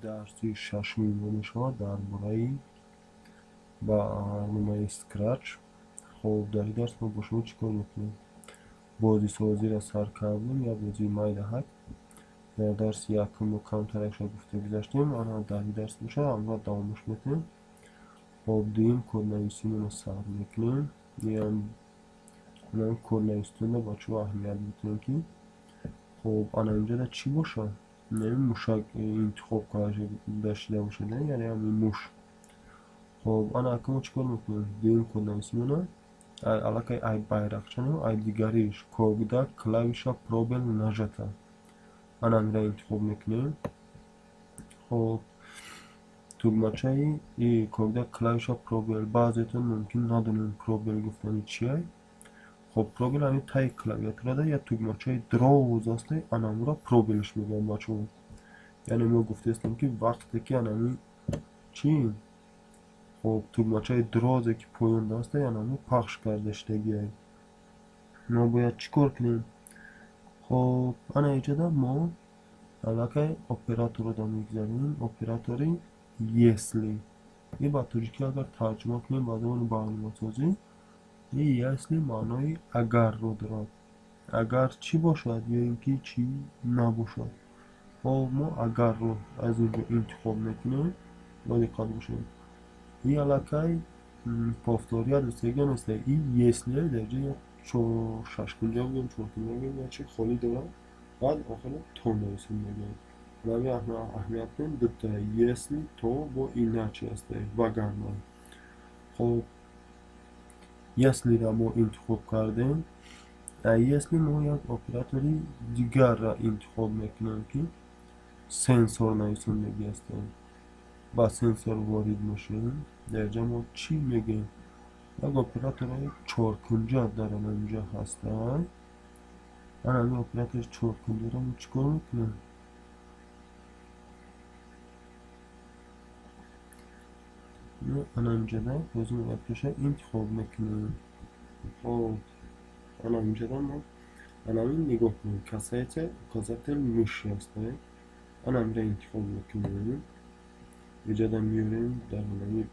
Дарси шашуми мо мешавад дар бораи барномаи Scratch. Хоб, дар ин дарс мо бо шумо чӣ кор мекунем? Бозисозиро сар кардем, я бозии майдаҳак. Дар дарси якум мо камтаракша гуфта гузаштем, ана дар ин дарс бошад, ҳамроҳ давомаш мекунем. Хоб, дуюм коднависимонро сар мекунем. Ям коднависитонда бачаҳо аҳамият метиҳем, ки хоб, ана инҷода чӣ бошад? Мушак интихоб карда шуда бошад, яъне ҳамин муш. Хоб, ана ака мо чӣ кор мекунем? Дуюм коднависимона аллакай ай байрақчану ай дигариш когда клавиша пробел нажата. Ана ҳаминро интихоб мекунем. Хоб, тугмачаи когда клавиша пробел, баъзетон мумкин надонем пробел гуфтани чия. Хоб, пробел ҳамин таи клавиатурада я тугмачаи дроз аст, ана ҳамонро пробелш мегӯянд бачаҳо. Яъне мо гуфтаистем, ки вақте ки ана ҳамин чӣ, хоб, тугмачаи дрозе ки поёнда аст, ана ҳамон пахш карда шудагиай. Мо бояд чӣ кор кунем? Хоб, ана инҷода мо аллакай операторро мегузарем, оператори если. И ба тоҷикӣ агар тарҷума кунем ба забони барномасозӣ, и если маънои агарро дорад. Агар чӣ бошад ё ин ки чӣ набошад. Хоб, мо агарро аз инҷо интихоб мекунем, бо диққат бошед. И аллакай повтория дастага нест, и если дар ҷои шашкунҷа бигӯем, чоркунҷа бигӯем, як чи холӣ дорад, баъд охира то нависем мегӯем. Ҳамин аҳамият кунем, дута если, то бо иначе аст, вагарна. Хоб, если-ро мо интихоб кардем. Если мо як оператори дигарро интихоб мекунем, ки сенсор нависондагӣ ҳастем. Ба сенсор ворид мешавем. Дар ҷа мо чӣ мегӯем? Як оператори чоркунҷа дар инҷа ҳастанд. Ана ҳамин оператори чоркунҷаро мо чӣ кор мекунем? Ана инҷода боз яктоша интихоб мекунем. Хоб, ана инҷода мо ана ҳамин нигоҳ кунем, касается указатель мыши аст. Ана ҳаминро интихоб мекунем. Инҷода меорем, дар ҳамин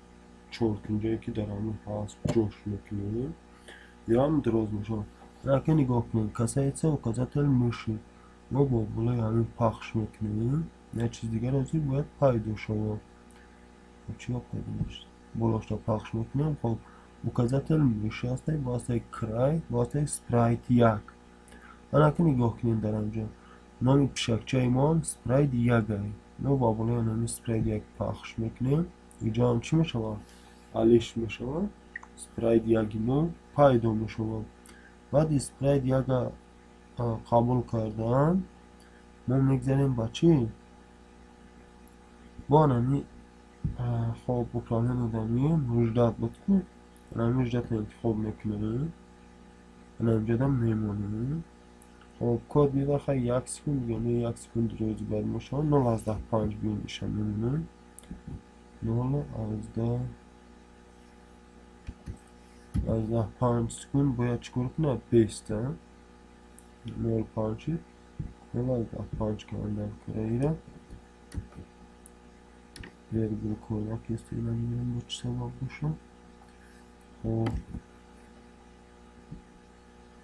чоркунҷае ки дар ҳамин ҳаст ҷош мекунем. Ё ҳам дроз мешавад. Ака нигоҳ кунем, касается указатель мыши. Мо бо болои ҳамин пахш мекунем. Як чиз дигар ҳозир бояд пайдо шавад. Чӣ пайдо мешавад? Болошро пахш мекунем. Хоб, указатель мыши аст, бо ҳастаи край, бо ҳастаи спрайт як. Ана ака нигоҳ кунем, дар инҷо номи пишакчаи мо ҳам спрайт як ай. Мо бо болои номи спрайт як пахш мекунем. Инҷо ҳам чӣ мешавад? Алиш мешавад. Спрайт яки мо пайдо мешавад. Баъди спрайт яка қабул кардан мо мегзарем ба чӣ? Бо ҳамин, хоб, управление меоем, ждать буд ку, ҳамин ждать-ро интихоб мекунем. Ана инҷода мемонем. Хоб, код мебархад як секунд, яъне як секунд рӯзи бояд мешавад. 0,5 биём иша мемонем. 0,5 секунд бояд чӣ кор кунад? Беста. 0,5, 0,5 кардан кораира. Вергул кор накест, намедонам бо чӣ сабаб бошад. Хоб,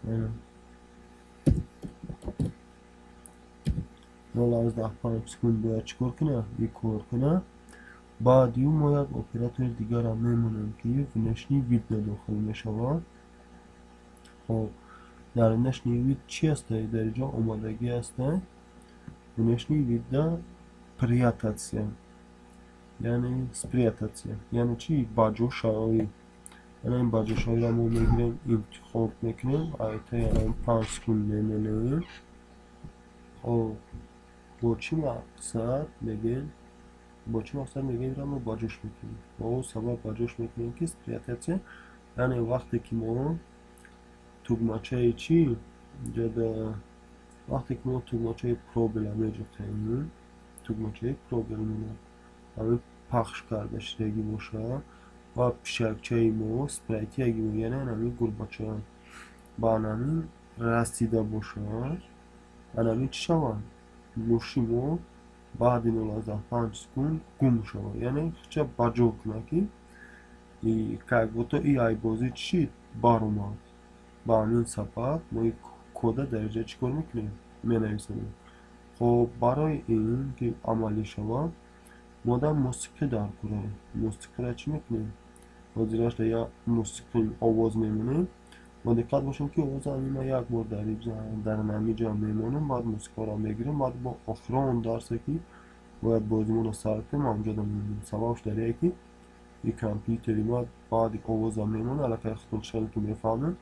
ана 0,5 секунд бояд чӣ кор кунад? И кор кунад. Баъди ӯ мо як оператори дигарро мемонем, ки внешний вид дохил мешавад. Хоб, дар внешний вид чӣ аст? Дар инҷо омодагӣ аст. Внешний видда прятаться, яъне спрятаться, яъне чӣ? Баҷошавӣ. Ана ин баҷошавиро мо мегирем, интихоб мекунем, айтаи ана 5 секунд мемонем. Хоб, бо чӣ мақсад мегӯем? Бо чӣ мақсад мегӯем инро мо баҷош мекунем? Бо он сабаб баҷош мекунем, ки спрятаться, яъне вақте ки мо тугмачаи чӣ инҷода, вақте ки мо тугмачаи пробела меҷоқем, тугмачаи пробел монад, ҳамин пахш карда шудагӣ бошад ва пишакчаи мо, спрайти яги мо, яъне ҳамин гурбача ба ҳамин расида бошад, ана ҳамин чӣ шавад? Муши мо Баъди 0,5 секунд гум шавад, яъне хича ба ҷо кунад, ки как будто и ай бозӣ чӣ баромад. Ба ҳамин сабаб мо ин кода дар инҷа чӣ кор мекунем? Менависем. Хоб, барои ин ки амалӣ шавад, мода мусиқӣ дар кунем. Мусиқиро чӣ мекунем? Ҳозирашда як мусиқӣ овоз мемонем. Бо диққат бошем, ки овоза ҳамин ма як бор дар ҳамин ҷо мемонам, баъд мусиқаро мегирем, баъд бо охирон дарсе, ки бояд бозимонро сар кунем, ҳамҷода мемонем. Сабабш дар ие, ки и компютери ма баъди овоза мемонад, аллакай худтон чӣ ки мефаҳмем,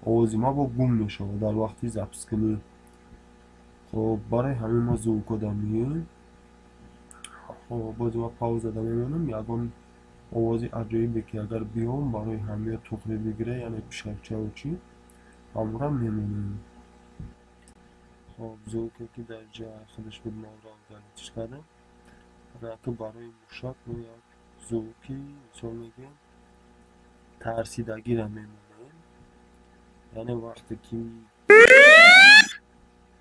овози ма бо гум мешавад дар вақти запискунӣ. Хоб, барои ҳамин мо звукода меоем. Хоб, бози ма паузада мемонам, ягон овози аҷоибе ки агар биём, барои ҳамия туғри бигира, яъне пишакчаву чӣ, ҳамора мемонем. Хоб, звуке ки дар ҷа худаш буд, ма ӯро удалить кардам. Анаки барои мушак мо як звуки, мисол мегӯем, тарсидагиро мемонем, яъне вақте ки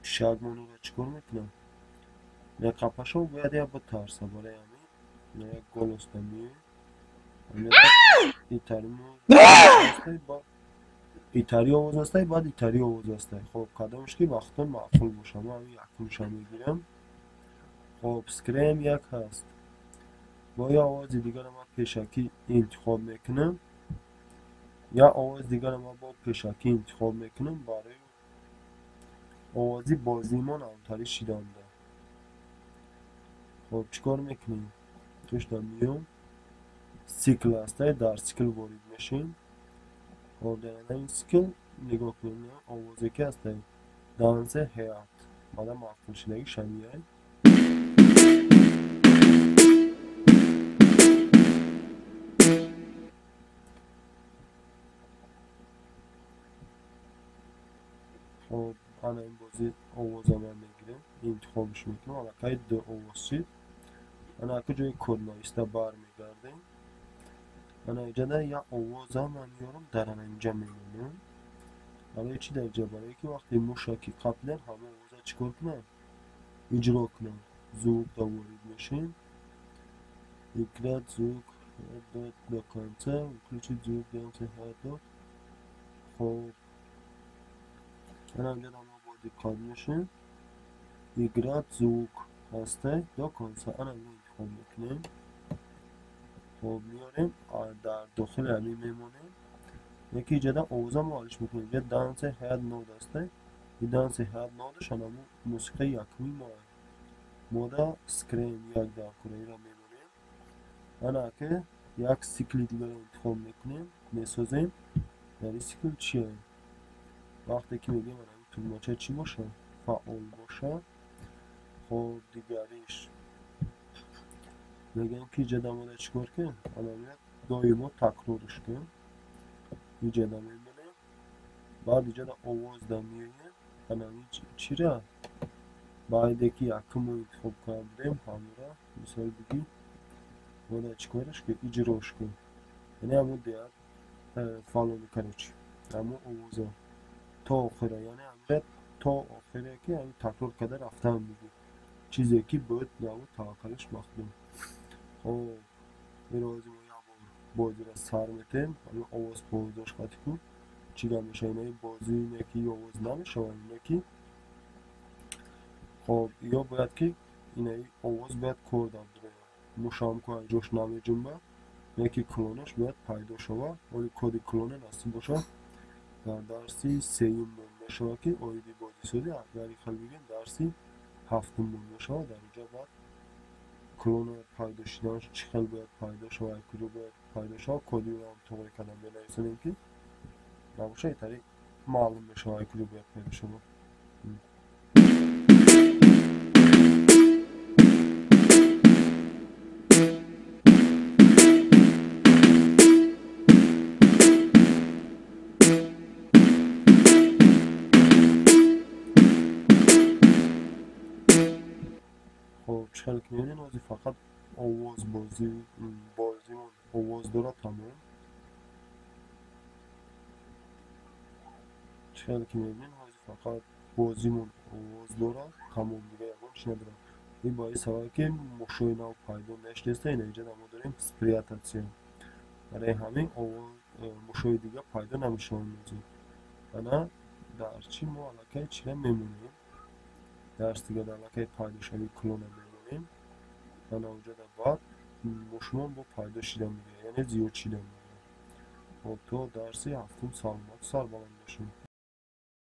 пишак монро чӣ кор мекунад, меқапашо, бояд як битарса. Барои ҳамин як голосда меоем, итари овоз астай, баъд итари овоз астай. Хоб, кадомш ки вақтон маъқул боша, ман ҳамин якумша мегирам. Хоб, scream як ҳаст, бо як овози дигарро ман пешакӣ интихоб мекунам. Як овози дигарро ман бо пешакӣ интихоб мекунам барои овози бозимон ҳамтарӣ шиданда. Хоб, чӣ кор мекунем? Тушда меём, цикл ҳастай, дар цикл ворид мешем. Хоб, дар ин цикл нигоҳ кунем, овозе ки ҳастай, dance heart, мада маъқул шидаги шамияй. Хоб, ана ин бози овоза ман мегирем, интихобш мекунам, аллакай ду овоз шид. Ана ака ҷои коднависта бармегардем. Ана иҷода як овоза ман меёрам, дар ана инҷа мемонам. Барои чӣ дар инҷа? Барое ки вақте мушаки қапидан, ҳама овоза чӣ кор кунад? Иҷро кунад. Звукда ворид мешем, играть звук до конца, включить звук dance heart. Хоб, ана инҷода мо бо диққат мешем, играть звук ҳастай до конца, ана инро интихоб мекунем. Хоб, меорем, дар дохили ҳамин мемонем, яки иҷода овоза мо алиш мекунем. Инҷа dance heart node ҳастай, и dance heart node анаму мусиқаи якуми мо мода scream як дар кураиро мемонем. Ана ака як цикли дигарро интихоб мекунем, месозем. Дар ин цикл чие? Вақте ки мегӯем, ана ин тугмача чӣ бошад? Фаъол бошад. Хоб, дигариш мегӯем, ки иҷода мода чӣ кор кунем? Ана доимо такрорш кун. Иҷода мемонем, баъд иҷода овозда меоем, ана чира баъде ки якум мо интихоб кардем, ҳамора, мисол бигӣ, мода чӣ кораш кун? Иҷрош кун, яъне ҳамон деҳат фалони, короче, ҳамон овоза то охира, яъне ҳамира то охире ки ҳамин такрор карда рафтан бигӣ, чизе ки бояд набуд, таваккалиш махдум. Хоб, инро ҳозир мо як бор бозиро сар метем. Ҳамин овоз повоздош қати ку чӣ гап мешавад? Инаи бозӣ ине ки овоз намешавад, ине ки, хоб, ё бояд ки инаи овоз бояд кор дар дурояд, мушам ку аз ҷош намеҷунбад, яке клонаш бояд пайдо шавад. Оли коди клона насиб бошад, дар дарси сеюм мешавад, ки оиди бозисозӣ, агар хел бигем, дарси ҳафтум мешавад. Дар инҷа баъд клона пайдо шуданаш чӣ хел бояд пайдо шавад, куҷо бояд пайдо шавад, кодиро ҳам тоғри кардан менависонем, ки набошад, итари маълум мешавад, куҷо бояд пайдо шавад. Хоб, чӣ хеле ки мебинед, ҳозир фақат овоз, бозимон овоз дорад, тамом. Чӣ хеле ки мебинед, ҳозир фақат бозимон овоз дорад, тамом, дигар ягон чиз надорад. Ин ба ин сабаб, ки мушои нав пайдо нашудааст. Ина инҷа мо дорем спрятаться. Барои ҳамин мушои дига пайдо намешаванд. Ана дар чӣ мо аллакай чира мемонем? Дарс дига дар аллакай пайдошавии клона мемонем. Ана уҷада баъд мушмон бо пайдо шида мегирад, яъне зиёд шида мегирад. Хоб, то дарси ҳафтум саломату сарбаланд бошед.